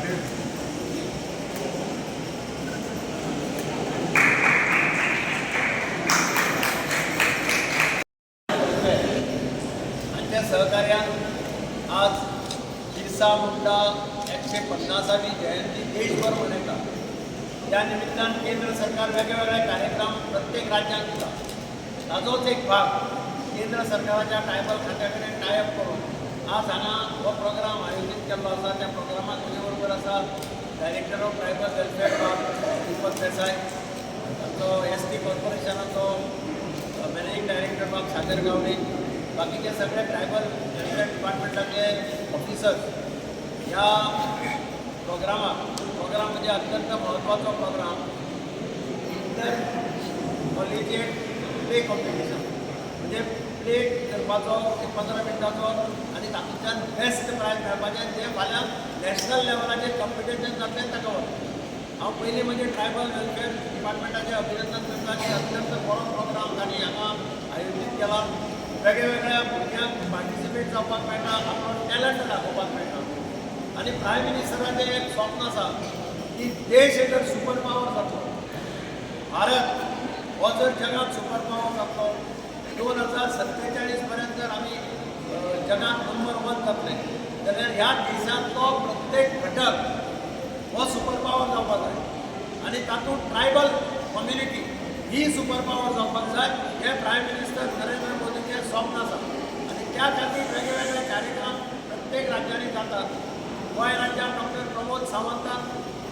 पाटील. हांच्या सहकार्यान आज बिरसा मुंडा 150वी जयंती देशभर मनयता. त्या निमित्तान केंद्र सरकार वेगवेगळे कार्यक्रम प्रत्येक राज्यांत दिता. ताजोच एक भाग केंद्र सरकाराच्या ट्रायबल खात्या कडेन टायअप करून आज हांगा हो प्रोग्राम आयोजीत केल्लो आसा. त्या प्रोग्रामाक म्हजे बरोबर आसा डायरेक्टर ऑफ ट्रायबल वेलफेअर बाब दीपक देसाय, तांचो एस टी कॉर्पोरेशनाचो मॅनेजींग डायरेक्टर बाब सागर गावडे, बाकीचे सगळे ट्रायबल वेलफेअर डिपार्टमेंटाचे ऑफिसर्स. ह्या प्रोग्रामाक, प्रोग्राम म्हणजे अत्यंत म्हत्वाचो programme, inter collegiate play competition, म्हणजे प्ले करपाचो एक 15 मिनटाचो आनी तातूंतल्यान बेस्ट प्रायज मेळपाचें, जें फाल्यां नॅशनल लेवलाचेर कॉम्पिटिशन जातलें ताका वता. हांव पयलीं म्हणजे ट्रायबल वेलफेअर डिपार्टमेंटाचें अभिनंदन करता की अत्यंत बरो प्रोग्राम तांणी हांगा आयोजीत केला. वेगळ्या वेगळ्या भुरग्यांक पार्टिसिपेट जावपाक मेळटा, आपलो टॅलंट दाखोवपाक मेळटा आनी प्रायम मिनिस्टराचें एक स्वप्न आसा की देश जर सुपर पावर जातलो, भारत हो जर जगात सुपर पावर जातलो, 2047 पर्यंत जर आमी जगात नंबर वन जातले जाल्यार ह्या देशांतलो प्रत्येक घटक हो सुपर पावर जावपाक जाय आनी तातूंत ट्रायबल कम्युनिटी ही सुपर पावर जावपाक जाय, हें प्रायम मिनिस्टर नरेंद्र मोदीचें स्वप्न आसा. आनी त्या खातीर वेगळे वेगळे कार्यक्रम प्रत्येक राज्यांनी जातात. गोंय राज्यात डॉक्टर प्रमोद सावंतान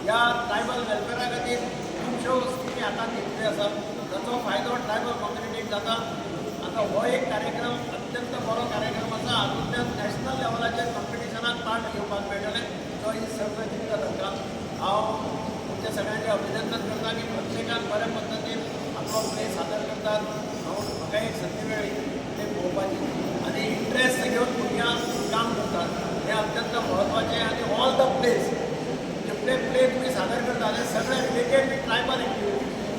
ह्या ट्रायबल वेलफेअरा खातीर खुबश्यो स्किमी हातांत घेतिल्ल्यो आसात. ताचो फायदो ट्रायबल कम्युनिटीक जाता. आतां हो एक कार्यक्रम अत्यंत बरो कार्यक्रम आसा. हातूंतल्यान नॅशनल लेवलाचेर कॉम्पिटिशनाक पार्ट घेवपाक मेळटलें, जो ही सगळें दिता तांकां. हांव तुमच्या सगळ्यांचें अभिनंदन करता की प्रत्येकान बऱ्या पद्दतीन आपलो प्ले सादर करतात. हांव म्हाका एक संदी मेळ्ळी ते पळोवपाची आनी इंट्रस्ट घेवन भुरग्यांक काम करतात हें अत्यंत म्हत्वाचें. आनी ऑल the place, जितले प्ले तुमी सादर करता ते सगळे related with tribal activity,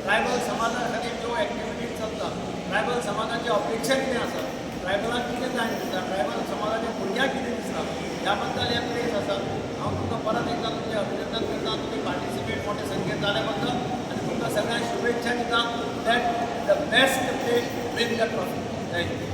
tribal समाजा खातीर ज्यो एक्टिविटीज चलता, ट्रायबल समाजाची अपेक्षा कितें आसा, ट्रायबलाक कितें जाय दिसता, ट्रायबल समाजाच्या भुरग्यांक कितें दिसता, ह्या बद्दल हे प्लेस आसा. हांव तुमकां परत एकदां तुमचें अभिनंदन करता, तुमी पार्टिसिपेट मोठे संख्येन जाल्या बद्दल आनी तुमकां सगळ्यांक शुभेच्छा दिता that the best play win the trophy. Thank you.